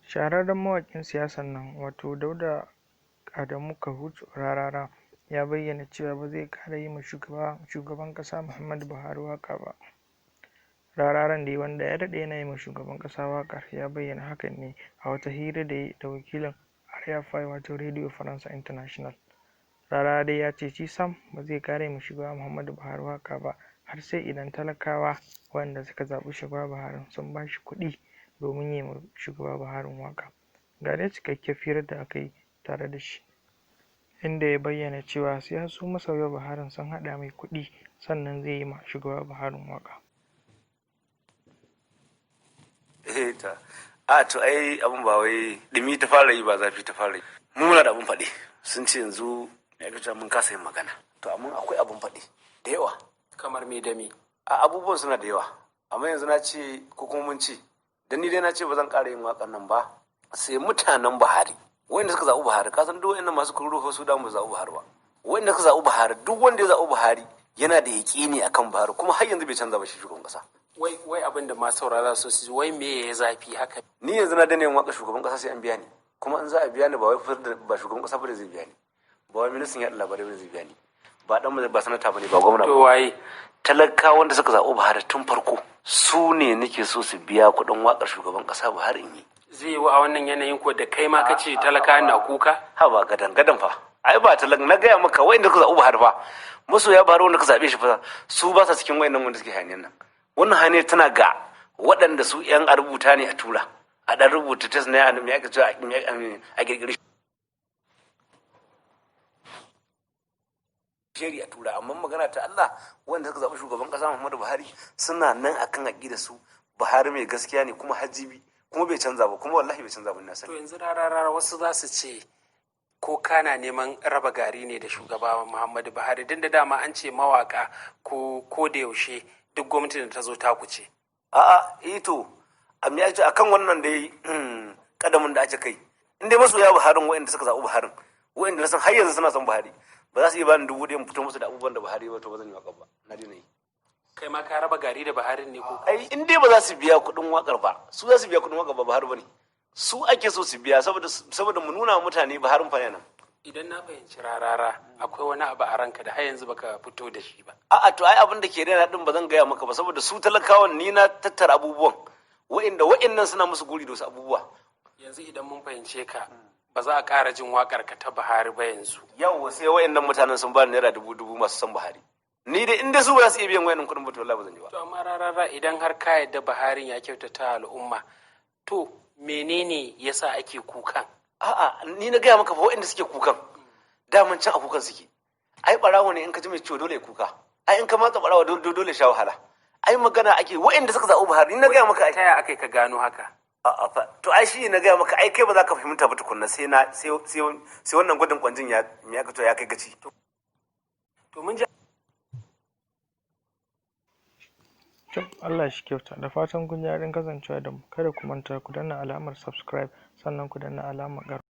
Shahararren mawaƙin siyasan nan, wato Dauda Adamu Kahutu Rarara, ya bayyana cewa ba zai ƙara yi ma shugaban ƙasa Muhammadu Buhari waƙa ba. Rararan dai, wanda ya daɗe yana yi ma shugaban ƙasa waƙar, ya bayyana hakan ne a wata hira da ya yi da wakilin RFI, wato Radio Faransa International. Rarara dai ya ce shi sam ba zai ƙara yi ma shugaba Muhammadu Buhari waƙa ba har sai idan talakawa waɗanda suka zaɓi shugaba Buhari sun ba shi kuɗi domin ya yi ma shugaba Buhari waƙa. Ga dai cikakkiyar hirar da aka yi tare da shi, inda ya bayyana cewa sai su masoya Buharin sun haɗa mai kuɗi sannan zai yi ma shugaba Buharin waƙa. Eh ta. A to ai abun ba wai dumi ta fara yi ba, zafi ta fara yi. Mu muna da abun faɗi. Sun ce yanzu ya ga mun kasa yin magana. To amma akwai abun faɗi da yawa. Kamar me da me? A abubuwan suna da yawa. Amma yanzu na ce ko kuma mun ce, dan ni dai na ce ba zan ƙara yin waƙan nan ba sai mutanen Buhari. Wanda suka zaɓi Buhari, ka san duk wayannan masu kururuwa su da mu zaɓi Buhari ba. Wanda suka zaɓi Buhari, duk wanda ya zaɓi Buhari yana da yaƙini akan Buhari, kuma har yanzu bai canza ba shi shugaban ƙasa. Wai abin da masu saurara su su wai me ya zafi haka? Ni yanzu na daina yin waƙa shugaban ƙasa sai an biya ni. Kuma in za a biya ni, ba wai ba shugaban ƙasa ba da zai biya ni. Ba wai ministan yaɗa labarai ba zai biya ni. Ba dan ba sanata bane, ba gwamna ba. To waye? Talakawa wanda suka zaɓi Buhari tun farko su ne nake so su biya kuɗin waƙar shugaban ƙasa Buhari in yi. Zai yi a wannan yanayin ko da kai ma kace talaka na kuka? Ha ba gadan gadan fa. Ai ba talaka na gaya maka, wa'inda suka zaɓi Buhari fa. Masoya Buhari wanda suka zaɓe shi fa, su ba sa cikin wa'innan wanda suke hayaniyan nan. Wannan hayaniyar tana ga waɗanda su 'yan a rubuta ne a tura. A ɗan rubuta test ne a me aka ce a ƙirƙiri sheri a tura, amma magana ta Allah, wanda suka zaɓi shugaban ƙasa Muhammadu Buhari suna nan akan aƙida su. Buhari mai gaskiya ne kuma hajibi kuma bai canza ba, kuma wallahi bai canza ba, na sani. To yanzu Rarara, wasu za su ce ko kana neman raba gari ne da shugaba Muhammadu Buhari, din da dama an ce mawaka ko da yaushe duk gwamnatin da ta zo ta kuce. A'a, eh to amma ya ce akan wannan dai kadamin da ake kai, in dai masoya Buharin waɗanda suka zaɓi Buharin, waɗanda na san har yanzu suna son Buhari, ba za su iya bani 1000 fito musu da abubuwan da Buhari ba, to ba zan yi waƙar ba, na daina yi. Kai ma ka raba gari da Buhari ne ko? Ai in dai ba za su biya kuɗin waƙar ba, su za su biya kuɗin waƙar ba Buhari ba ne. Su ake so su biya saboda mu nuna mutane Buharin fa nan. Idan na fahimci Rarara, akwai wani abu a ranka da har yanzu baka fito da shi ba. A'a, to ai abin da ke raina din ba zan gaya maka ba, saboda su talakawan ni na tattara abubuwan wa'inda wa'innan suna musu guri da wasu abubuwa. Yanzu idan mun fahimce ka, ba za a ƙara jin waƙar ka ta Buhari ba yanzu. Yau sai wa'innan mutanen sun ba ni naira 2000 masu son Buhari. Ni dai in dai su ba za su iya biyan wa'innan kuɗin ba, to wallahi ba zan yi ba. To amma Rarara, idan har ka yarda Buharin ya kyautata al'umma, to menene yasa ake kukan? A'a, ni na gaya maka fa, waɗanda suke kukan daman can a kukan suke. Ai ɓarawo ne in ka ji mai ciwo dole ya kuka. Ai in ka matsa ɓarawo dole sha wahala. Ai magana ake waɗanda suka zaɓi Buhari, ni na gaya maka ai. Ta ya aka ka gano haka? A'a fa, to ai shi na gaya maka, ai kai ba za ka fahimta ba tukunna sai na sai sai wannan gwadin kwanjin ya me aka to ya kai gaci. To mun ji. To Allah shi kyauta, da fatan kun ji daɗin kasancewa da mu. Kada ku manta ku danna alamar subscribe sannan ku danna alamar ƙararrawa.